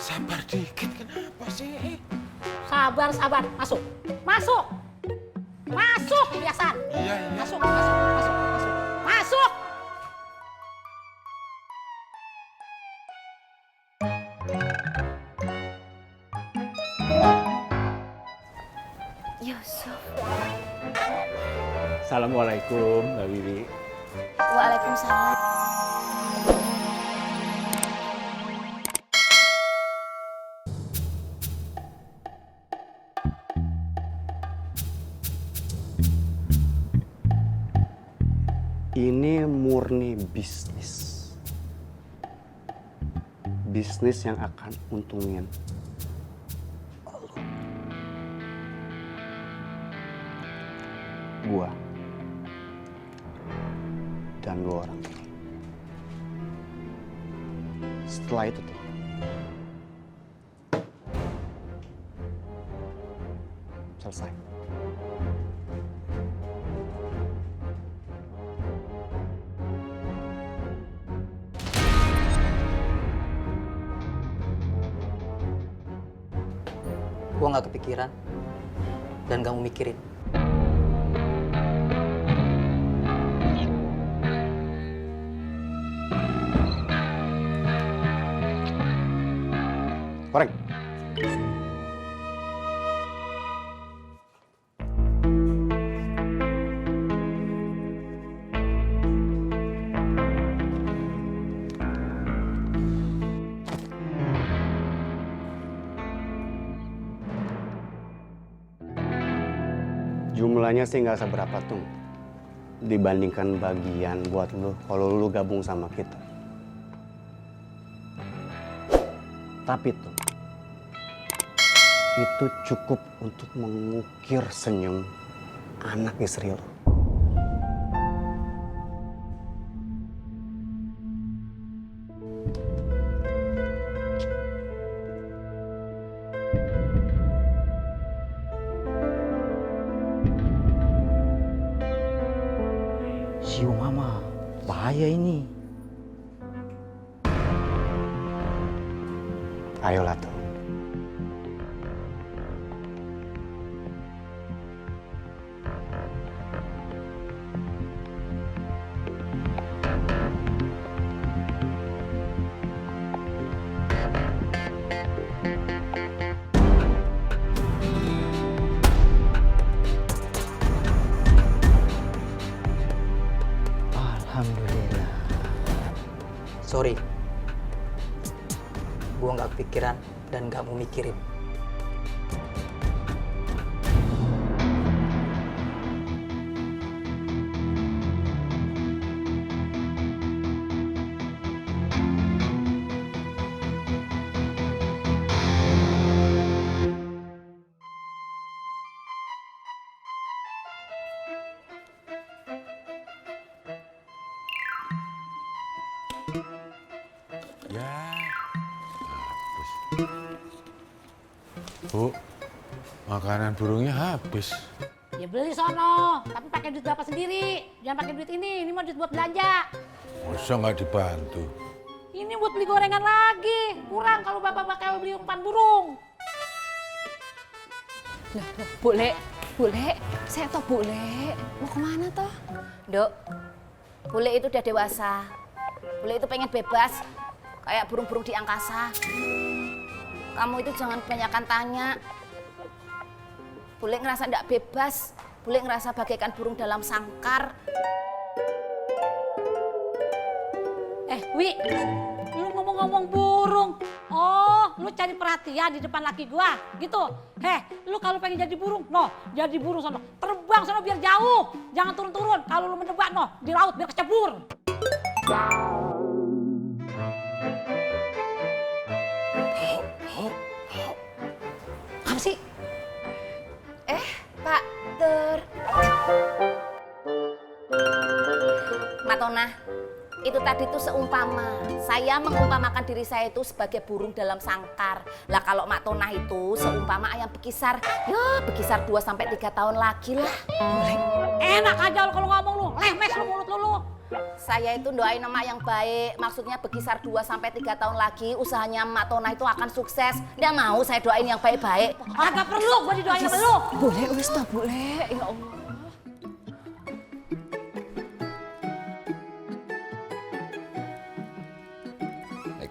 Sabar dikit, kenapa sih? Sabar, sabar. Masuk. Masuk. Masuk, biasa. Iya. Masuk, masuk, masuk, masuk. Masuk. Yusuf. Assalamualaikum, Mbak Wiwi. Waalaikumsalam. Ini murni bisnis. Bisnis yang akan untungin lu. Gua. Dan dua orang ini. Setelah itu tuh. Selesai. Gue gak kepikiran dan gak mau mikirin. Korek. Jumlahnya sih nggak seberapa tuh dibandingkan bagian buat lu kalau lu gabung sama kita. Tapi tuh itu cukup untuk mengukir senyum anak istri lu. Si Mama, bahaya ini. Ayolah tuh. Alhamdulillah. Sorry. Gue gak kepikiran dan gak mau mikirin. Ya. Habis. Bu, makanan burungnya habis. Ya beli sono, tapi pakai duit bapak sendiri. Jangan pakai duit ini mah duit buat belanja. Masa nggak dibantu? Ini buat beli gorengan lagi. Kurang kalau bapak bakal beli umpan burung. Loh, Bule, Bule, saya toh Bule. Mau kemana toh? Dok, Bule itu udah dewasa. Bule itu pengen bebas, kayak burung-burung di angkasa. Kamu itu jangan kebanyakan tanya. Bule ngerasa nggak bebas, Bule ngerasa bagaikan burung dalam sangkar. Wi, lu ngomong-ngomong burung. Oh, lu cari perhatian di depan laki gua, gitu. Lu kalau pengen jadi burung, jadi burung sono. Terbang sono biar jauh. Jangan turun-turun. Kalau lu menebak, di laut biar kecebur. Apa sih? Pak Tur. Matona, itu tadi tuh seumpama. Saya mengumpamakan diri saya itu sebagai burung dalam sangkar. Lah kalau Mak Tonah itu seumpama ayam bekisar. Ya bekisar 2 sampai 3 tahun lagi lah. Enak aja lu kalau ngomong lu. Lemes lu mulut lu. Saya itu doain emak yang baik, maksudnya berkisar 2-3 tahun lagi usahanya Emak Tona itu akan sukses. Nggak mau saya doain yang baik-baik. Agak perlu gue didoain sama lu. Boleh, wis toh, boleh. Ya Allah.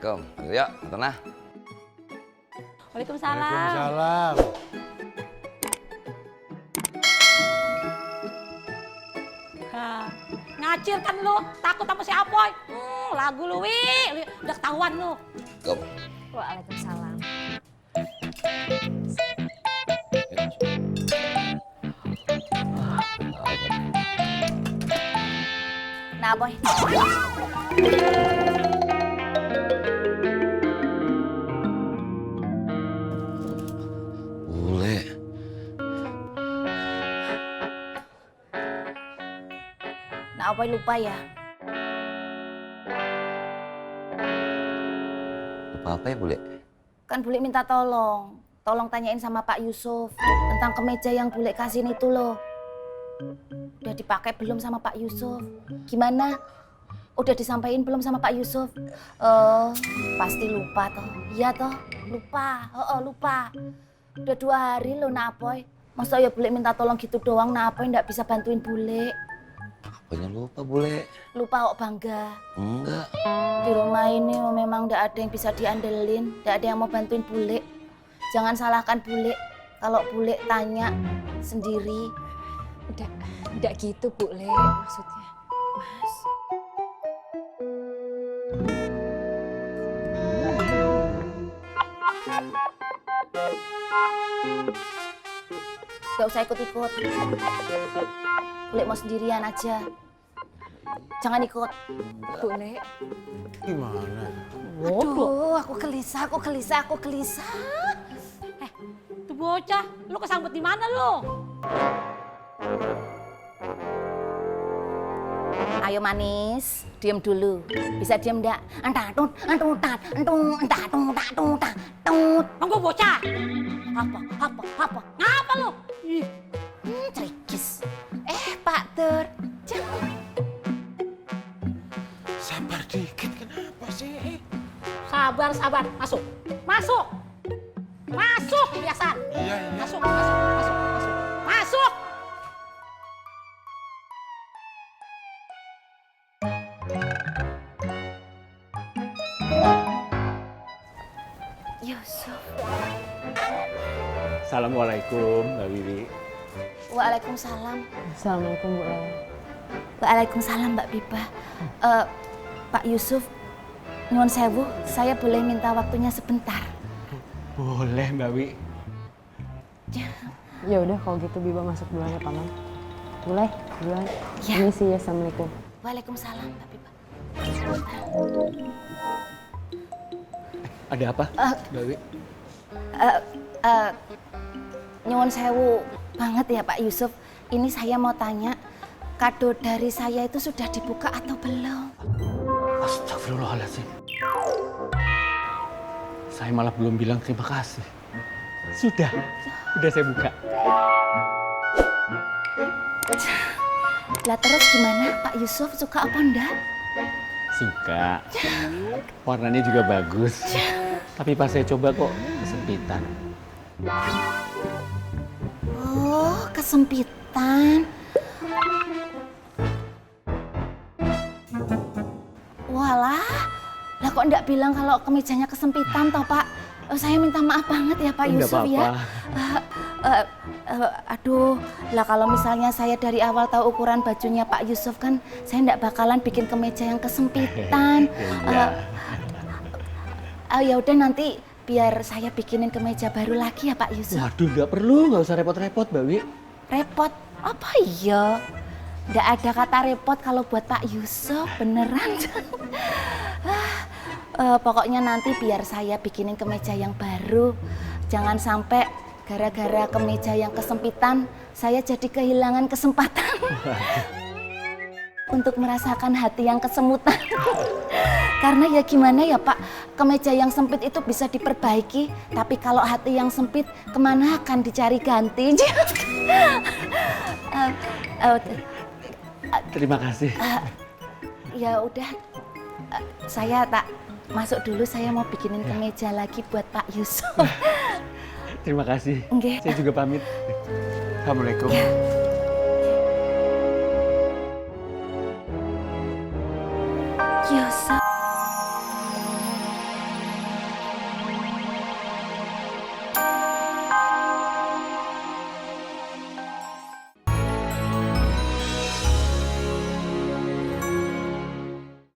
Assalamualaikum. Yuk, Tona. Waalaikumsalam. Waalaikumsalam. Hah, ngacir kan lu, takut sama si Apoy. Lagu lu, Wi. Udah ketahuan lu. Kom. Waalaikumsalam. Nah, Boy. Bule. Nah, Boy lupa ya. Lupa apa ya, Bule? Kan Bule minta tolong. Tolong tanyain sama Pak Yusuf tentang kemeja yang Bule kasihin itu loh. Udah dipakai belum sama Pak Yusuf? Gimana? Udah disampaikan belum sama Pak Yusuf? Oh, pasti lupa toh. Iya toh, lupa. Lupa. Udah 2 hari loh Napoy. Masa ya Bule minta tolong gitu doang, Napoy nggak bisa bantuin Bule. Apanya lupa, Bule? Lupa kok bangga. Enggak. Di rumah ini memang nggak ada yang bisa diandelin, nggak ada yang mau bantuin Bule. Jangan salahkan Bule. Kalau Bule tanya sendiri. Udah gitu Bule maksudnya. Mas. Gak usah ikut-ikut. Bule mau sendirian aja. Jangan ikut. Bule. Gimana? Aduh, aku gelisah. Tuh bocah, lu kesambet di mana lu? Ayo manis, diem dulu. Bisa diem enggak? Entatut. Monggo bocah. Apa? Ngapa lu? Ih, Cerikis. Pak Tur. Sabar dikit, kenapa sih? sabar. Masuk. Kebiasaan. Iya. Masuk. Yusuf. Assalamualaikum Mbak Wiwi. Waalaikumsalam. Assalamualaikum Bu Lea. Waalaikumsalam Mbak Biba. Pak Yusuf, nyuwun sewu, saya boleh minta waktunya sebentar. Boleh Mbak Wi. Ya udah kalau gitu Biba masuk duluan ya Paman. Boleh, duluan. Ya. Ini sih, Assalamualaikum. Waalaikumsalam Mbak Biba. Ada apa Mbak Wi? Nyuwun sewu banget ya Pak Yusuf. Ini saya mau tanya, kado dari saya itu sudah dibuka atau belum? Astagfirullahaladzim. Saya malah belum bilang terima kasih. Sudah saya buka. Lah terus gimana Pak Yusuf, suka apa enggak? Suka. Warnanya juga bagus. Tapi pas saya coba kok kesempitan. Oh, kesempitan. Walah, lah kok enggak bilang kalau kemejanya kesempitan toh Pak? Saya minta maaf banget ya Pak Enggak Yusuf ya. Aduh, lah kalau misalnya saya dari awal tahu ukuran bajunya Pak Yusuf kan, saya enggak bakalan bikin kemeja yang kesempitan. Ya udah nanti biar saya bikinin kemeja baru lagi ya Pak Yusuf. Waduh, nggak usah repot-repot Mbak Wi. Repot? Apa iya? Nggak ada kata repot kalau buat Pak Yusuf, beneran. Pokoknya nanti biar saya bikinin kemeja yang baru. Jangan sampai gara-gara kemeja yang kesempitan, saya jadi kehilangan kesempatan untuk merasakan hati yang kesemutan. Karena ya gimana ya Pak, kemeja yang sempit itu bisa diperbaiki, tapi kalau hati yang sempit, kemana akan dicari ganti? Terima kasih. Ya udah, saya tak masuk dulu. Saya mau bikinin kemeja lagi buat Pak Yusuf. Terima kasih. Nggih. Saya juga pamit. Assalamualaikum. Yusuf.